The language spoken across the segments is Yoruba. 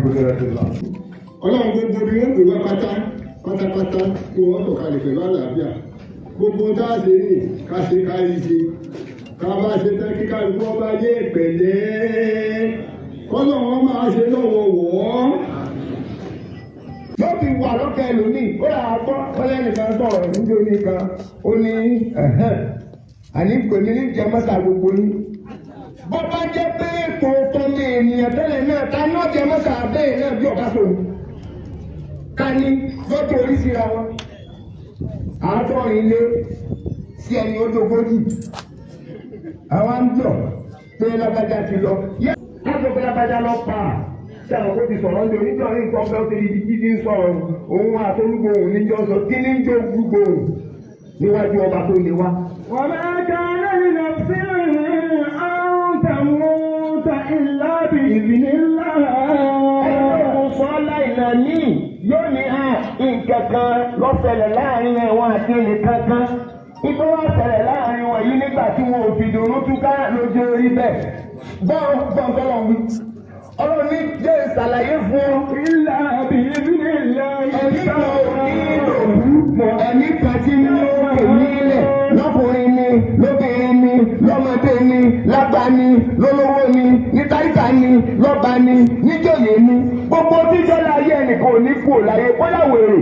بقدرة الله. Ọlọ́run, gbogbo bí wọ́n pè wá pátá pátápátá, kí wọ́n sọ̀kalẹ̀ pẹ̀lú àlàáfíà. Gbogbo tá a ṣe ní ká ṣe, kárí ṣe, ká bá ṣe tán, kí kálukú ọba yé pẹ̀lẹ́, kọ́lọ̀ wọn máa ṣe lọ́wọ́ wọ́. Yóò fi wà lọ́kẹ́ ẹlòmíì, ó yà á gbọ́ ọlẹ́nìkan sọ̀rọ̀ níjó nìkan, ó ní ẹ̀hẹ́n, àní pèmí ní jẹmọ́ta gbogbo yín. Bó bá jẹ́ pé tòótọ́ ní ènìyàn tẹ́lẹ̀ náà, ta ní ọ̀jẹ̀ mọ́ta bẹ́ẹ̀ náà bí ọ̀gá sòrò ká ní lọ́tọ̀ oríṣiríra wọn. 70 lé sí ẹni ó dógójì, àwọn ń jọ pé lágbájá ti lọ. Yẹ káàtó pé lágbájá lọ pa ṣé àwọn kò ti sọ̀rọ̀ ní oníjọ́ ní nǹkan fẹ́ ó ti di jíjí ń sọ̀rọ̀ òun àtolúgbòhùn níjọ́ sọ kí ní jó gbúgbòhùn níwájú ọba tó ní wá. وما كان لنفس أن تموت إلا بإذن الله. Ẹ̀rọ sọ láìlẹ̀ míì yóò ní à nǹkan kan ló ṣẹlẹ̀ láàrin ẹ̀wọ̀n àti ẹnìkan kan. Ibo wá ṣẹlẹ̀ láàrin wọn yìí nígbà tí wọn ò fi dùnú túká lójú orí bẹ́ẹ̀. Gbọ́n gbọ́n tọ́lọ̀ wí. Ọlọ́run ní jẹ́ ìsàlàyé fún ọ. إلا بإذن الله. Ẹ̀mí kan ò ní lòkú, ẹ̀mí kan tí ní òkè nílẹ̀. Lọ́kùnrin ni, lóbìnrin ni, lọ́mọdé ni, lágbà ni, lólówó ni, ní táyíkà ni, lọ́ba ni, níjòyè ni. Gbogbo tíjọ́ láyé, ẹnìkan ò ní kú ò láyé, bóyá wèrè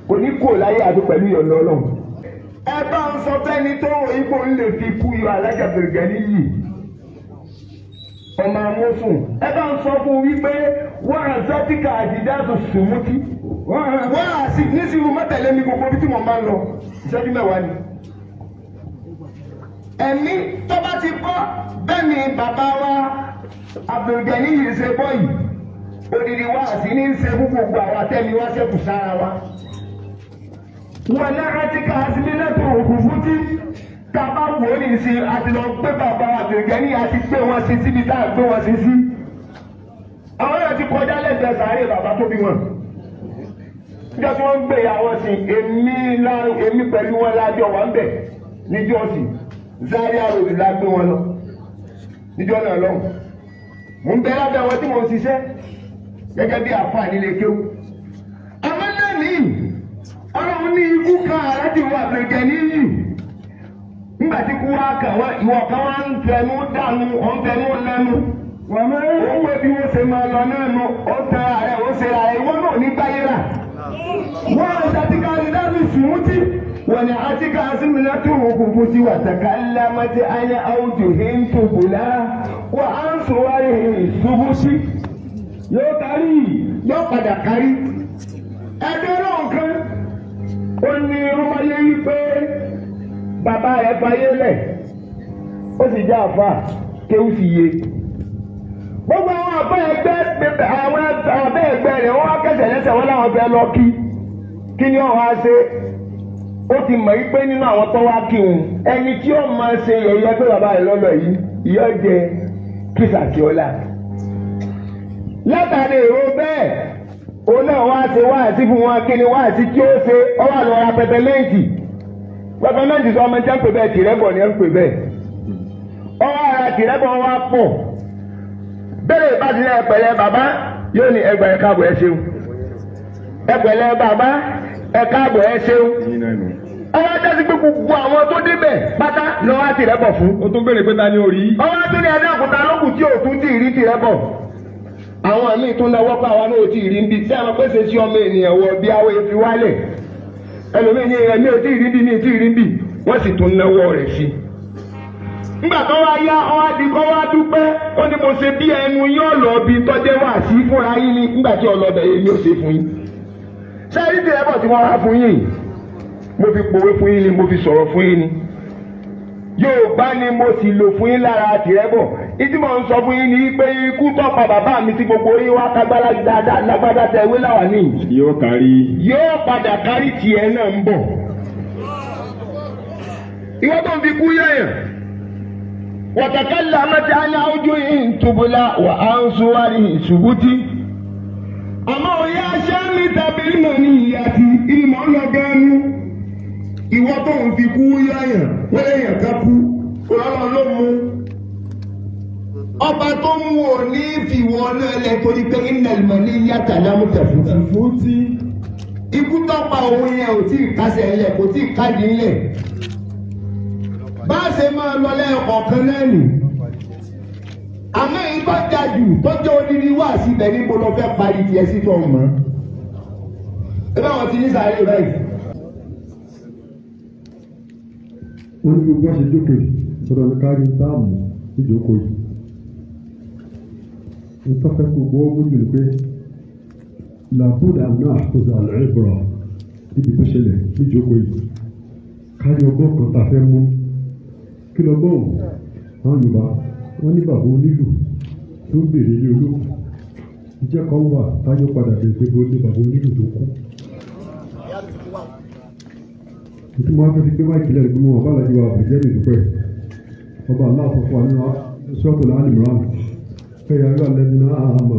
kò ní kú ò láyé àti pẹ̀lú ìyọ̀nà Ọlọ́run. Ẹ bá ń sọ fẹ́ni tó rò ipò ń lè fi kú yọ Alájà Bẹ̀rẹ̀gẹ̀ níyì ọmọ amósùn, ẹ bá ń sọ fún wípé wọ́n àzọ́tíkà àdìdáàtò sùnmùtì wọ́n á sì nísìnyí mọ́tẹ̀lé mi gbogbo bí tí mo máa ń lọ, ìṣẹ́jú 10 ni. Ẹ̀mí tó bá ti bọ́ bẹ́ẹ̀ ni bàbá wa Abdulgani yìí ṣe bọ́ yìí, odidi wá sí ní ṣe fún gbogbo àwọn atẹ́mi wá ṣẹ́kù sára wa. Wọn náà ti ká sílẹ̀ tó òkú fún tí tá a bá wò ó ní sí àti lọ gbé bàbá Abdulgani àti gbé wọn sí síbi tá a gbé wọn sí sí. Àwọn náà ti kọjá lẹ́gbẹ̀ẹ́ sàárè bàbá tó bí wọn. Níjọ́ tí wọ́n ń gbé ìyàwó sí, èmi èmi pẹ̀lú wọn lájọ wà ń bẹ̀ níjọ́ sí Zaria Road la gbé wọn lọ níjọ́ náà lọ́hùn. Mò ń bẹ lábẹ́ wọn tí mò ń ṣiṣẹ́ gẹ́gẹ́ bí àfáà nílé kéwú. Àmọ́ lẹ́nìí, Ọlọ́run ní ikú kan aláàjì wà gbẹ̀gẹ̀ níyì. Nígbà tí kú wá kàn wọ́n, ìwọ kan wá ń fẹnu dànù, ọ̀ ń fẹnu lẹ́nu. Ó pé bí wọ́n ṣe máa lọ náà nu, ó tẹ ààrẹ, ó ṣe ra ìwọ náà ní gbáyé rà. Wọ́n àtàtìkà àdìdáàbì sùnmùtì wọ́n ní àtìkà àsìmìlẹ̀ tó kúkú sí wàtàkà ńlámàtí ayé àwùjọ hìntòbùlá wà á ń sọ wáyé ìṣubú sí. Yóò kárí. Yóò padà kárí. Ẹgbẹ́ náà kan ó ní ó wáyé wípé bàbá rẹ̀ fayé lẹ̀, ó sì jẹ́ àfà kéwù sì yé. Gbogbo àwọn àbá ẹgbẹ́, àwọn abẹ́ ẹgbẹ́ rẹ̀, wọ́n wá kẹsẹ̀ lẹ́sẹ̀ wọ́n láwọn fẹ́ lọ kí. Kí ni ọ̀hún á ṣe? Ó ti mọ̀ wípé nínú àwọn tó wá kí òun, ẹni tí ó máa ṣe yẹ̀yẹ́ pé bàbá rẹ̀ lọ́lọ́ yìí yóò jẹ kìsàkì ọ̀la. Látàrí èrò bẹ́ẹ̀, òun náà wá ṣe wáàsí fún wọn. Kí ni wáàsí tí ó ṣe? Ó wà lọ ra peppermint. Peppermint sọ ọmọ jẹ́ ń pè bẹ́ẹ̀, tìrẹ́bọ̀ ni ẹ ń pè bẹ́ẹ̀. Ó wá ra tìrẹ́bọ̀ wá pọ̀ bẹ́ẹ̀ bá ti ní, "Ẹ pẹ̀lẹ́ bàbá," yóò ní, "Ẹgbà, ẹ káàbọ̀, ẹ ṣeun. Ẹ pẹ̀lẹ́ bàbá, ẹ káàbọ̀, ẹ ṣeun." Ọwọ́ ajásí pé gbogbo àwọn tó débẹ̀ pátá lọ́wọ́ á tìrẹ́bọ̀ fún. Ó tún béèrè pé ta ni orí. Ọwọ́ tó ní ẹ̀dá òkúta lókùn tí òtún tí ì rí tìrẹ́bọ̀, àwọn míì tún náwó pé àwa náà ò tí ì rí níbi tí àwọn pèsè sí ọmọ ènìyàn wọ bí àwọn èèfi wálẹ̀. Ẹlòmíì ní ẹ̀mí ò tí ì rí bí mi ò tí ì rí bí, wọ́n sì tún náwó rẹ̀ sí. Nígbà tó wá yá, ọ wá di kọ́ wá dúpẹ́, ó ní mo ṣe bí ẹnu yóò lọ bí tọ́jẹ́ wá sí fúnra yín ni nígbà tí ọlọ́bẹ̀ yẹn yóò ṣe fún yín. Sẹ́yìn tí ẹ bọ̀ tí wọ́n wá fún yín, mo fi pòwe fún yín ni, mo fi sọ̀rọ̀ fún yín ni, yóò bá ní mo sì lò fún yín lára tìrẹ́bọ̀. Ìdí mò ń sọ fún yín ni pé ikú tọ́pa bàbá mi tí gbogbo yín wá kágbára dáadáa lágbádá tẹ ìwé láwà ní. Yóò kárí. Yóò padà kárí, tiẹ̀ náà ń bọ̀. Ìwọ tó ń fi kú yẹ̀yàn. Wàtàkàlà mẹ́ta ní àwùjọ yìí ń tubula wà á ń sunwárí ìṣubútì. Àmọ́ òye aṣẹ́ mi tàbí ìmọ̀ ní ìyá ti ìmọ̀ ń lọ gan-an. Ìwọ tó ń fi kú yẹ̀yàn, wọ́n lè yàn ká kú. Ọlọ́run ló mú. Ọba tó mú ò ní fìwọ náà lẹ torí pé innal maniyyata lam tafut. Fútí. Ikú tó pa òun yẹn ò tí ì kásẹ̀ ńlẹ̀, kò tí ì kádìí ńlẹ̀. Bá a ṣe máa lọ lẹ́ẹ̀kọ̀ọ̀kan náà nì. Àmọ́ èyí tó ga jù tó jẹ́ odidi wá síbẹ̀, níbo lọ fẹ́ parí tiẹ̀ sí tó mọ́? Ẹ bá wọn ti ní sàárè báyìí. Ó ní gbogbo ṣe jókòó yìí sọ́dọ̀ ní kárí dáàmú níjókòó yìí. Ìtọ́fẹ́ gbogbo ó mójú ni pé làbúdà náà kóso àlẹ́ ìbọ̀rọ̀ níbi tó ṣẹlẹ̀ níjókòó yìí. Kárí ọgbọ́n kan tá a fẹ́ mú. Kí lọ́gbọ́n òun? Àwọn Yorùbá wọ́n ní bàbá onílù tó ń bèrè ilé olókùn. Ìjẹ́ kan wà táyọ̀ padà bèrè pé bó ní bàbá onílù tó kú. Ìtumọ̀ afẹ́ fi gbé máìkì lẹ́nu gbé mọ́ ọba alájí wa àbújá mi dúpẹ́. Ọba aláàfọ̀ fún wa nínú sọ́ọ̀tù láàánú mìíràn. Fẹ́yà yóò alẹ́ nínú àmọ̀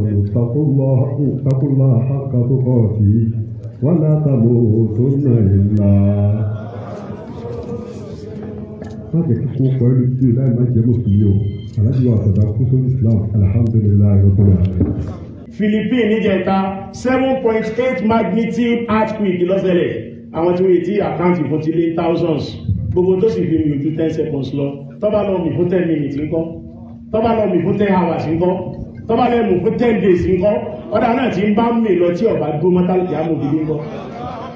takullah haqqa tuqatihi wa la tamutunna illa. Má jẹ́ kíkó pẹ̀lú tí láì má jẹ́ mùsùlùmí o. Alájí wa àtọ̀dá kú sórí Islam, alhamdulillahi rabbil alamin. Philippines níjẹta, 7.8 magnitude earthquake ló ṣẹlẹ̀. Àwọn tí wọ́n ti àkáǹtì fún ti lé thousands. Gbogbo tó sì fi mi ojú 10 seconds lọ. Tó bá lọ mì fún 10 minutes ńkọ́? Tó bá lọ mì fún 10 hours ńkọ́? Tó bá lọ mì fún 10 days ńkọ́? Ọ̀dà náà ti ń bá mì lọ tí ọ̀bá dúró mọ́tàlì àmọ̀bìlì ńkọ́?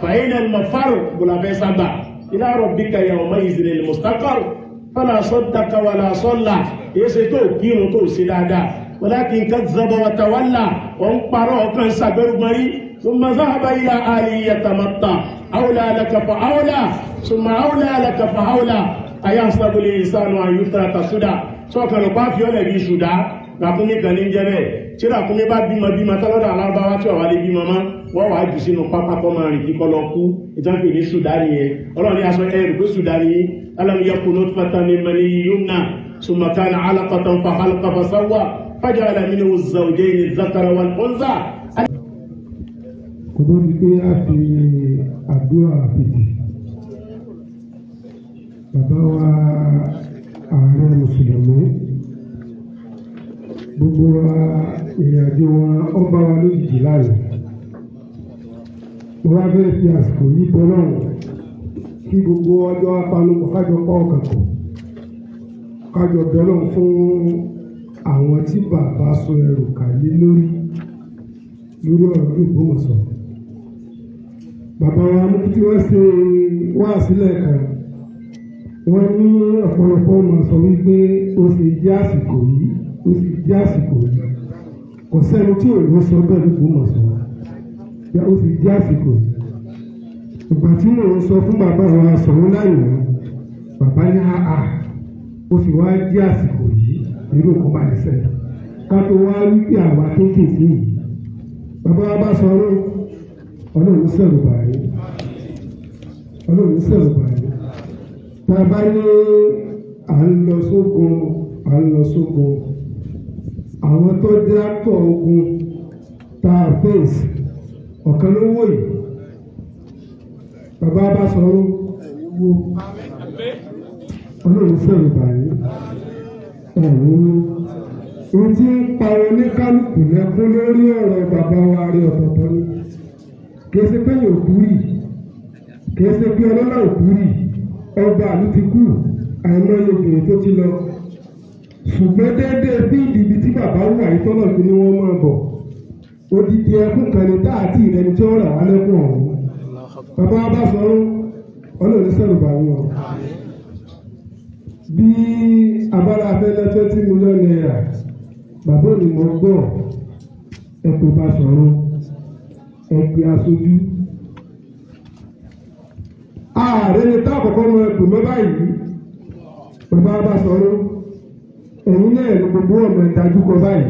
فأين المفر? Bùlàfẹ́ sábà إلى ربك يومئذ المستقر. فلا صدق ولا صلى. Èyí ṣe tó kírun tó ṣe dáadáa. ولكن كذب وتولى. Wọ́n ń parọ́ ọkàn ṣàgbẹ́rùgbọ́n. ثم ذهب إلى أهله يتمطى. أولى لك فأولى، ثم أولى لك فأولى. أيحسب الإنسان أن يترك سدى? Sọ́kàn ló pa fiọ́lẹ̀ bí ṣùdá. Ràkúnmí kan ní jẹ́ bẹ́ẹ̀. Tí ràkúnmí bá bímọ bímọ tọ́lọ́dọ̀ alábáwá tí ọ̀wá lè bímọ mọ́, wọ́n wàá jù sínú pápá kọ́ máa rìn kíkọ́ lọ kú. Ìtànpè ní ṣùdá nìyẹn. Ọlọ́run ní aṣọ ẹrù pé ṣùdá nìyí. ألم يك نطفة من مني يمنى، ثم كان علقة فخلق فسوى، فجعل منه الزوجين الذكر والأنثى. Kó tó di pé a fi àdúrà fìdí, bàbá wa ààrẹ mùsùlùmí, gbogbo wa, ìrìnàjò wa ó bá wa lójijì lánàá. Mo wá fẹ́ fi àsìkò yìí bọ́ lọ́rùn kí gbogbo ọjọ́ apanupọ̀ kájọ pọ̀ ọkàn pọ̀, kájọ bẹ lọ́run fún àwọn tí bàbá sọ ẹrù kàlí lórí lórí ọ̀rọ̀ Ògbómọ̀ṣọ́. Bàbá wa mú tí wọ́n ṣe wá sílẹ̀ kan, wọ́n ní ọ̀pọ̀lọpọ̀ máa sọ wípé ó sì jẹ́ àsìkò yìí, ó sì jẹ́ àsìkò yìí. Kò sẹ́ni tí ò ní sọ bẹ́ẹ̀ l'Ógbómọ̀ṣọ́, ó sì jẹ́ àsìkò yìí. Ìgbà tí mò ń sọ fún bàbá wa sọ̀rọ̀ lánàá, bàbá ní àà, ó sì wá jẹ́ àsìkò yìí irú nǹkan bá lè ṣẹlẹ̀, ká tó wá wípé àwa kéékèèké yìí. Bàbá wa bá sọ̀rọ̀, Ọlọ́run sọ̀rọ̀ báyìí, Ọlọ́run sọ̀rọ̀ báyìí. Tá a bá ní à ń lọ sógun, à ń lọ sógun, àwọn tó jẹ́ àtọ̀ ogun tá a fèsì, ọ̀kan ló wò yìí. Bàbá bá sọ̀rọ̀ wo, Ọlọ́run sọ̀rọ̀ báyìí, ọ̀run ohun tí ń pa oníkálukú lẹ́kún lórí ọ̀rọ̀ bàbá wa rí ọ̀tọ̀ọ̀tọ̀ ni. Kìí ṣe pé yóò kú rì, kìí ṣe pé ọlọ́lá ò kú rì, ọba àlú ti kú, àìmọye obìnrin tó ti lọ. Ṣùgbọ́n déédéé bí ibi tí bàbá wà yìí tọ́lọ̀ fi ní wọ́n máa bọ̀, odidi ẹkún kan ní táàtì ìrẹni tí ó rà wá lẹ́kún ọ̀hún. Bàbá wa bá sọ̀rọ̀, Ọlọ́run sọ̀rọ̀ bá wọn. Bí abala afẹ́lẹ́ ₦20 million, bàbá òní mọ̀ gbọ́ ẹ̀pẹ̀ bá sọ̀rọ̀, ẹ̀pẹ̀ aṣojú. Ààrẹ ni tá àkọ́kọ́ mọ ẹ̀pẹ̀ mọ́ báyìí. Bàbá bá sọ̀rọ̀, ẹ̀yin náà ní gbogbo ọmọ ẹ̀dájú kọ báyìí,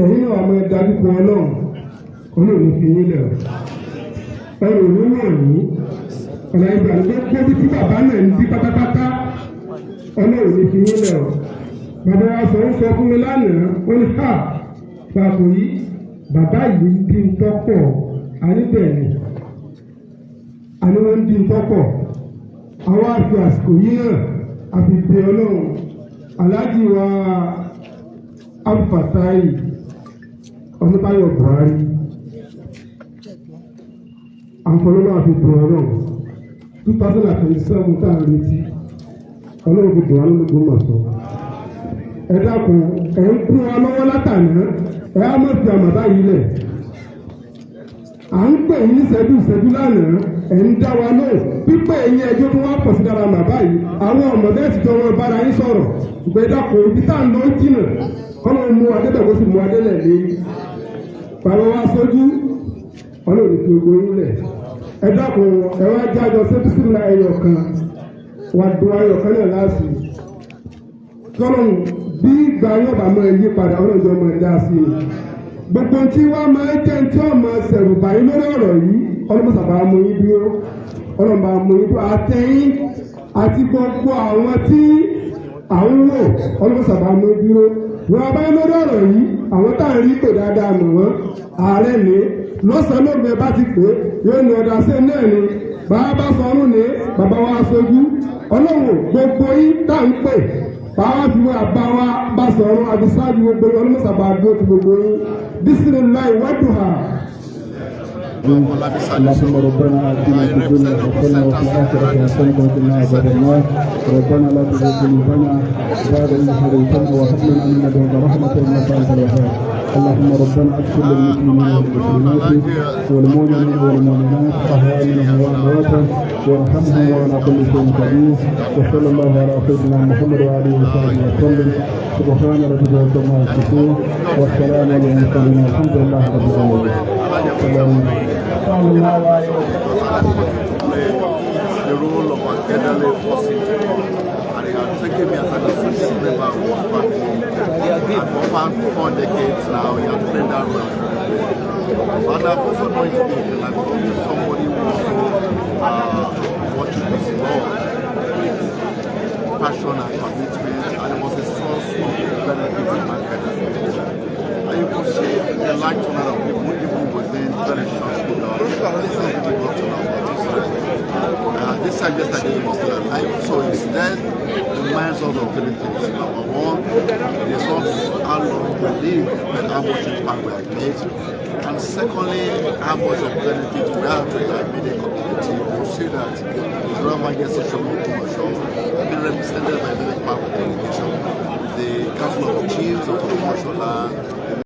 ẹ̀yin náà ọmọ ẹ̀dájú kọ Ọlọ́run. Ọlọ́run fi yín lẹ̀ ọ́ ẹrù òun wọ̀ yín ọ̀nà ìgbàlódé débi tí bàbá náà ń di pátápátá. Ọlọ́run ní fi yín lẹ̀ ọ́. Bàbá wa sọ ń sọ fún mi lánàá, ó ní ha pàtó yìí, bàbá yìí ń dín tọ́pọ̀ àníbẹ̀rẹ̀ àní wọ́n ń dín tọ́pọ̀. Àwọn àfi àsìkò yìí náà àfi bẹ Ọlọ́run aláàjì wa. Abdulfatai Ọ̀nàbáyọ̀ Buhari, àǹfọ̀lọ́lọ́ àfi bùn ọlọ́run 2027 tá à ń retí, Ọlọ́run fi dùn wá lóko mọ̀ sọ. Ẹ dákun, ẹ ń kún wa lọ́wọ́ látàná, ẹ á mọ̀ fi àmà báyìí lẹ̀. À ń pè yín ìṣẹ́jú ìṣẹ́jú lánàá, ẹ̀ ń dá wa lóhùn. Pípẹ́ yín ẹjọ́ tó wá pọ̀ sí dára mà báyìí, àwọn ọmọ bẹ́ẹ̀ sì jọ wọn bára yín sọ̀rọ̀. Ṣùgbọ́n ẹ dákun, ibi tá à ń lọ jìnnà, kọ́nà mú adébẹ̀ kó sì mú adélẹ̀ lé. Bàbá wa sójú, Ọlọ́run fi gbogbo yín lẹ̀. Ẹ dákun, ẹ wá jájọ sẹ́bísìmìlà ẹyọ kan, wà dùn ayọ̀ kan náà láàsì. Kọ́lọ́hún bí ìgbà yóò bá máa yí padà, Ọlọ́run jọ máa dá sí i. Gbogbo tí wàá máa jẹ́ tí wọ́n máa sẹ̀rù báyìí lórí ọ̀rọ̀ yìí, Ọlọ́run sábà mú yín dúró, Ọlọ́run bá mú yín dúró, àtẹ̀yìn àti gbogbo àwọn tí à ń wò, Ọlọ́run sábà mú yín dúró. Wọ́n bá yín lórí ọ̀rọ̀ yìí, àwọn tá à ń rí pè dáadáa mọ̀ wọ́n, ààrẹ ní lọ́sàn-án lóògùn ẹ bá ti pè é, yóò ní ọ̀dà sí náà ni bàbá bá sọnù ní bàbá wa sojú. Ọlọ́run, gbogbo yín tá à ń pè, bàbá fi wá bá wa bá sọ̀rọ̀ àbísáájú gbogbo yín, Ọlọ́run sábà dúró ti gbogbo yín. Bisimilayi wàdùhà. اللهم ربنا آتنا في الدنيا حسنة وفي الآخرة حسنة وقنا عذاب النار. ربنا لا تزغ قلوبنا بعد إذ هديتنا وهب لنا من لدنك رحمة إنك أنت الوهاب. اللهم ربنا اغفر للمسلمين والمسلمات والمؤمنين والمؤمنات، أحياء منهم وأموات، وارحمهم وعلى كل شيء قدير. وصلى الله على سيدنا محمد وآله وصحبه وسلم. سبحان ربك رب العزة يصفون، والسلام على المرسلين، والحمد لله رب العالمين. اللهم Play the role of an elderly person, and he has taken me as an associate member of the family. And for over 4 decades now, he has played that role. And I've also known him to be a philanthropist, somebody who also worshipped his Lord with passion and commitment, and he was a source of benefit to mankind as a whole. And you could see the large turnout of people even within very short period. This is difficult to know about this. This time yesterday he was still alive, so his death reminds us of three things. Number one, it is not how long we live, but how much impact we have made. And secondly, how much of benefit we have to the immediate community. We see that His Royal Majesty Soun Ogbomoso have been represented by a very powerful delegation. The Council of Chiefs of Ogbomoso land,